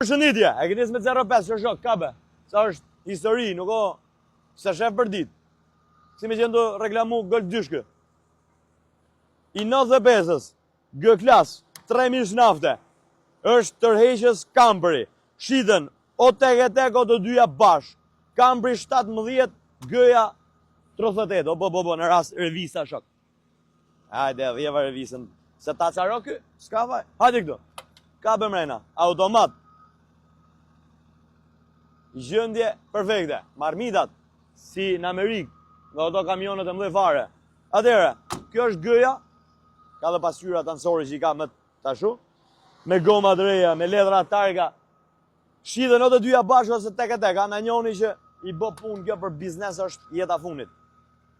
Përshëndetje, e keni me 05, që shok, kape. Sa është histori, nuk o se shef për ditë. Si me qenë të reklamu Golf dyshkë. I 95-ës, G klas, 3000 nafte, është tërheqës kamperi. Shiten, o tek e tek, o të dyja bash. Kamperi 17, G-ja 38, o bo, bo, bo, në rast revista shok. Hajde, dhjeva revistën. Se ta caro ky, s'ka vaj. Hajde këtu. Ka për mrena, automat. Gjendje perfekte. Marmitat, si në Amerikë, nga ato kamionët e mëdhej fare. Atëherë, kjo është G-ja, ka dhe pasqyrat anësore që i ka më tashu, me goma të reja, me letra targa, Shiten o të dyja bashkë ose tek e tek, a na njoni që i bë punë kjo për biznes është jeta funit.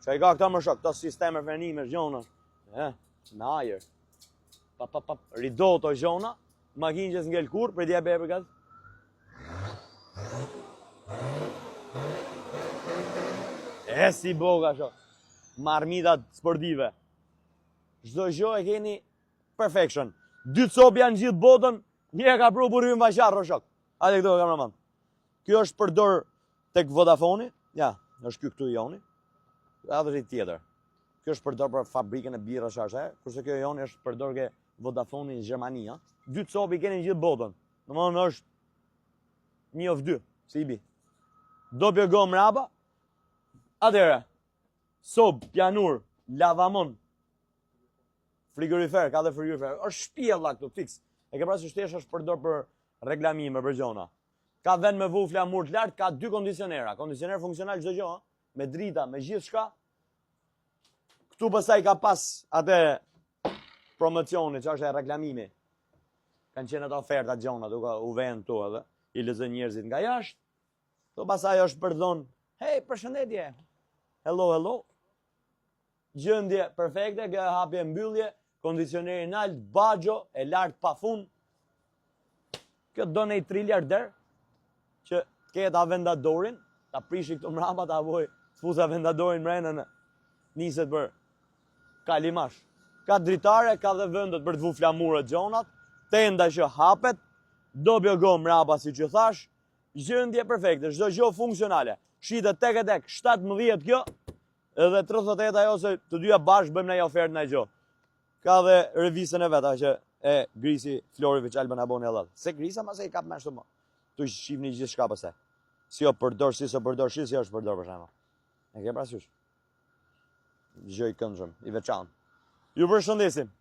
Që i ka këta më shok, këto sisteme frenime, gjona, e, me ajër. Pa, pa, pa, ridoto gjona, makinë që s'ngel kurrë, për dja bebe gaz. E si boga shok, marmitat sportive. Çdo gjë e keni perfection. Dy copë janë gjithë botën, Një e ka pru burri në vaqarr, o shok. Hajde këtu, kameraman. Kjo është përdor tek Vodafone, ja, është ky këtu i joni. Edhe është i tjetër. Kjo është përdor për fabrikën e birrës që është, kurse kjo joni është përdor ke Vodafone në Gjermani, ja. Dy copë i keni në gjithë botën. Domethënë është një of dy, si i bi. Dopjo gomë mrapa. Atëherë, sobë, pjanur, lavamon, Frigorifer, ka dhe frigorifer. Është shpjella këtu, fiks. E ke parasysh thjesht është përdor për reklamime, për gjona. Ka vend me vu flamur të lartë, ka dy kondicionera. Kondicioner funksional çdo gjë, me drita, me gjithçka. Këtu pastaj ka pas atë promocioni, që është e reklamimi. Kanë qenë ato oferta gjona, duke u vend këtu edhe i lexojnë njerëzit nga jashtë. Këtu pastaj është për dhonë, hej, përshëndetje. Hello, hello. Gjendje perfekte, kjo e hapje mbyllje, kondicioneri nalt, baxho, e lartë pa fund. Kjo do nej triliarder, që të ketë Aventadorin, ta prishi këtu mrapa, ta voj, të fus Aventadorin mrena në niset për kalimash. Ka dritare, ka dhe vendet për të vu flamurët gjonat, tenda që hapet, dopjo gomë mrapa si që thash, gjendje perfekte, çdo gjë funksionale. Shitet tek e tek, 17 kjo, Edhe 38 ajo se të dyja bashkë bëjmë një ofertë në gjë. Ka dhe revistën e veta që e grisi Flori veç Alban Aboni Allah. Se grisa ma se i kap me ashtu më. Tu shihni gjithçka pastaj. Si o përdor, si s'o përdor, si si është përdor për shembull. E ke parasysh? Gjë i këndshëm, i veçantë. Ju përshëndesim.